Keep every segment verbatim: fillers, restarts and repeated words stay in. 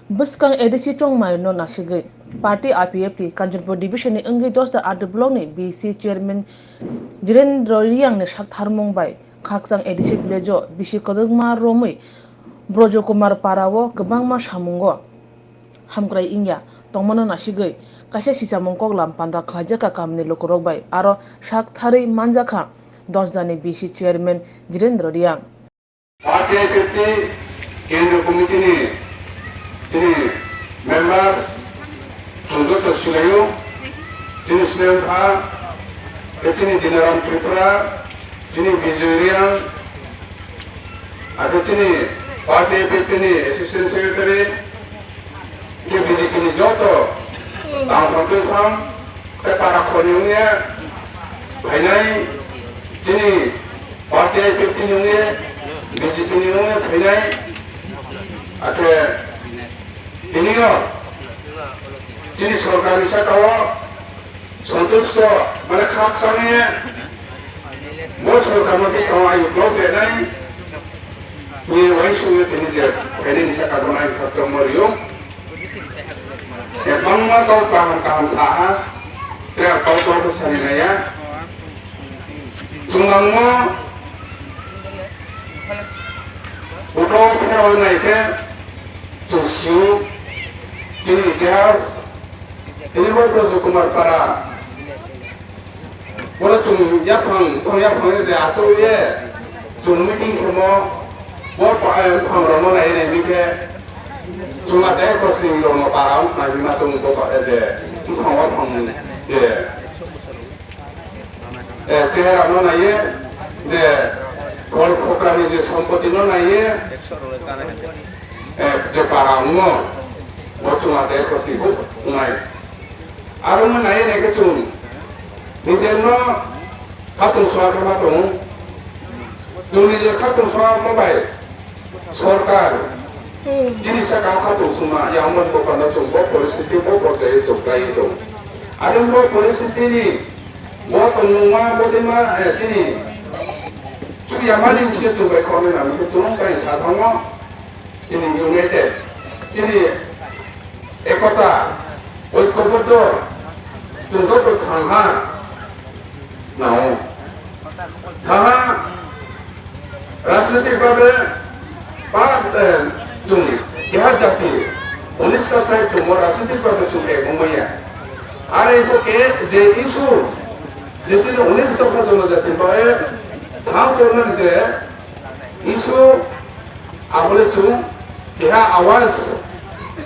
Bwskang A D C chongmai no nasigwi party I P F T Kanchanpur division ni wngwi Dosda R D block ni B C chairman Jirendra Reang ni sak tharmung bai Khakchang A D C village o bisi kwdwkma romwi Brojo Kumar para o kwbangma samungo hamkrai wngya tongmano nasigwi kaisa sichamung koklam panda khlaijak kha kamni lukurok bai aro sak tharwi manjakha Dosda ni B C chairman Jirendra Reang. Party I P F T Kendra Committee ni chini member chwng joto silaio, chini C M ha, tei chini Dinaram Tripura, chini Bijoy Reang, abo chini party I P F T ni assistant secretary, Khe B J P ni joto tangphang twiphang tei para khorni wngya phainai chini party I P F T ni wngya B J P ni wngya phainai. Akhe tini o chini sorkar ni saka o Santusto, mane khakchangni bo sorkarno bwskango ayuk lok benai ni uaisukno tini je phainani saka bono ayuk khakchangma rio. Kwbangma kok kaham kaham sa ha, tei kok kok sani naiya. Chwng langmo bukhuk phano nai khe chwng sio chini itihas. Tini bo Brojo Kumar Para. Bono chwng yaphang, bono yaphang je achuk ye chwng meeting khemo, bo pa-, eh, buphang rokno nai nai bikhe chwng achai kosni rokno para wng khnai bima chwng bo pa-, eh, je buphang waphang je, eh, chehera no nai ye, je khol khokrani je sompoti no nai ye, eh, je para wngo, bo chwng achai kosni bo wngnai. Aro wngma nai nai khe chwng nijerno khatung sua khe ma tongo. Chwng nijer khatung sua ma bai sorkar chini saka khatung suma ya wngmani bopano chwng bo poristhiti bo porjai chwng khlaiwi tongo. Aro bo poristhiti ni bo tongmungma bo tei ma, eh, chini chuya mani se chwng bai khornai nang khe chwng bai sa thango. Chini united, chini ekota, oikoboddo, chwng joto thangha nao. Thangha rajnitik babe ba, eh, chwng keha jati, unis ka tribe chwngbo rajnitik babe chwng ek wngmaya. Are bo ke je issue, je chini unis dopha jonojati babe thang tongmani je issue, Abole chwng keha awaz,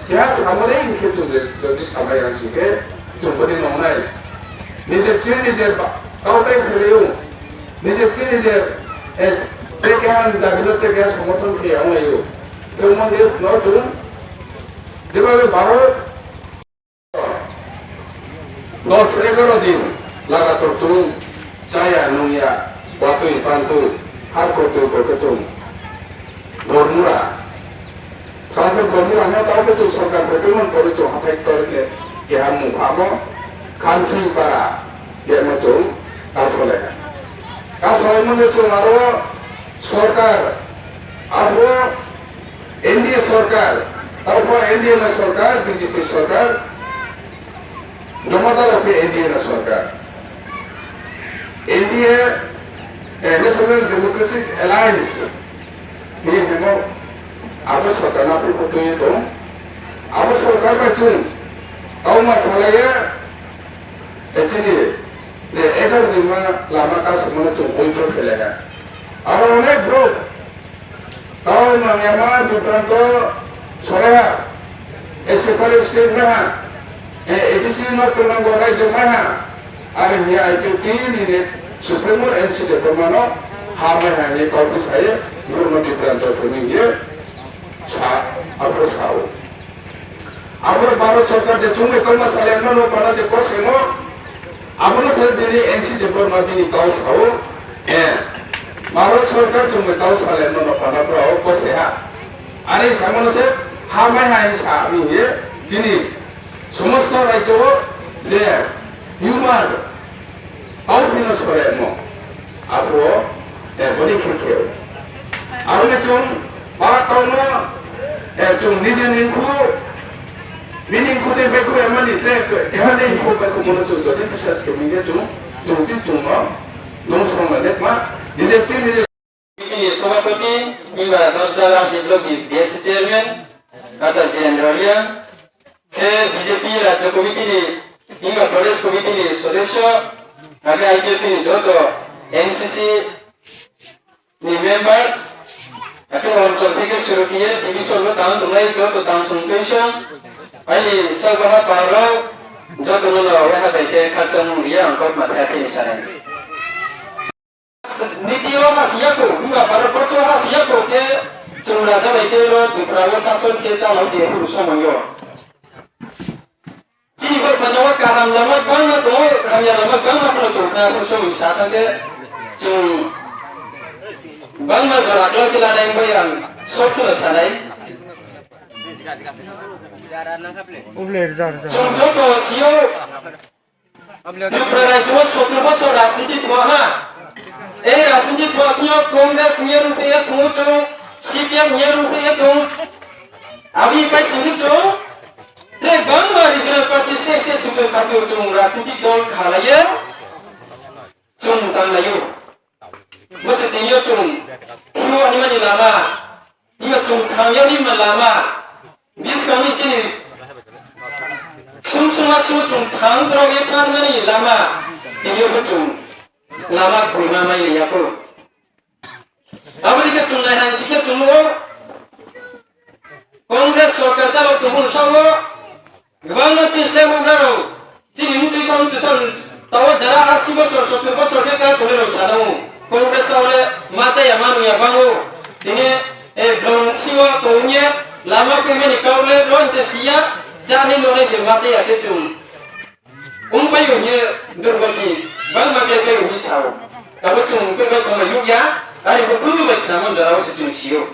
keha samani hinkhe chwng je jodi samai ang singkhe chwng boni nongnai. Nije chini nije ba-, kautai khlaio, nije chini nije, eh, tei keha dabino tei keha somorthon khe ang laio. Chwng mande no chwng jebabe baro Dos egaro din lagator chwng chaya nungya, watwi pantwi, har kotwi koketung, gormura. Sangkhe gormura hwnwi tamo khe chwng sorkar bai tongmani pore chwng hathai torikhe keha mungphamo khamthwi para yano chwng kasolai. Kasolaimano chwng aro sorkar abo N D A sorkar, abo N D A na sorkar, B J P sorkar, Jamatal of India na sorkar. N D A, eh, National Democratic Alliance, ni hemo abo sorkar na phutu tong. Abo sorkar bai chwng kauma salaya, eh, chini je egar dima lama kasumano chwng withdraw khelaiha. Aro onek borok Tao mangyama Bipranto soreha, A C F R state meha, A D C no Purnango Raijo meha, are hiya I P F T ni ne Supremo N C Debbarma no ha meha hiya kau bwsai, Bruno Bipranto kuni hiya sa, abro sao. Abo Bharat sorkar je chwngbai tongma salai no no pana je kosemo, abono se bini N C Debbarma bini kau sao, eh, Bharat sorkar chwngbai kau salai no no pana bro kose ha. Ani samano se ha mai ha sa ni ye chini somosto rajyo je human Tao phino sore mo. Abo, eh, boni khe khe. Abo ni chwng, ba tao no, Eh, chwng nije ningkhu, bini ningkhu tei bekhuk emani tre keha tei ningkhu bekhuk mono chwng jodi bisas khe mingya chwng, chwng twi chwngno dungsong na lekma, nije twi nije. Committee ni Sabhapati, himba Dasda Rajni Block ni B S C Chairman, Ata Jayendra Reang, khe B J P Rajya Committee ni, himba Pradesh Committee ni Sodesyo, ake I P F T ni joto N C C ni members, ake Arunachal theke suru khiye division no tang tunai joto tang sung tuisong, aini sagbaha parok joto no no weha bai khe khaksa mung riya ang kok ma thaya thini sanai. Niti o ha siya ko, himba Bharat Borsho ha siya ko khe chwng raja bai khe ro Tripura o sason khe chalo de phuru somoyo. Chini bai pano kaham lama bangma tongo, hamya lama bangma phano tongo, na phano song sa thangkhe chwng bangma jora khlai khe lanai bai ang sok kheno sanai. Chwng joto sio Tripura rajyo o sotro bosor rajniti thwngha. Ei rajniti thwngha thwngyo Congress niya rungphaiya thwngwi chwng, C P M niya rungphaiya thwng. Aboni pai singkhe chwng tei bangma regional party state state chukthwi khatwi chwng rajnitik dol khalaiya chwng tanglaio. Bose tiniyo chwng phiyok hinmani lama, himba chwng thangyoni himba lama, biskangni chini sum suma chwng chwng thang kwrwngwi thangnani lama, tiniyo bo chwng lama kwrwngma mai liya kho. Aboni khe chwng nai hai sikhe chwng nugo. Congress sorkar chalo tongmung sago. Kwbangma chini slai bugrarok chini mchwi sa mchwi sa tawa jara asi bosor sottur bosor khe ka tongwi rok sanao. Congress sa ole ma chaya ma nungya bango. Tini e blong siwa tongye lama kwmani kaule ronse siya jani nore se ma chaya khe chwng. Wng pai hwnwi Durbati bangma khe pai hwnwi sao. Tabuk chwng wng pai tongma yukya, ani bo phuru bai khnamon jorao se chwng sio.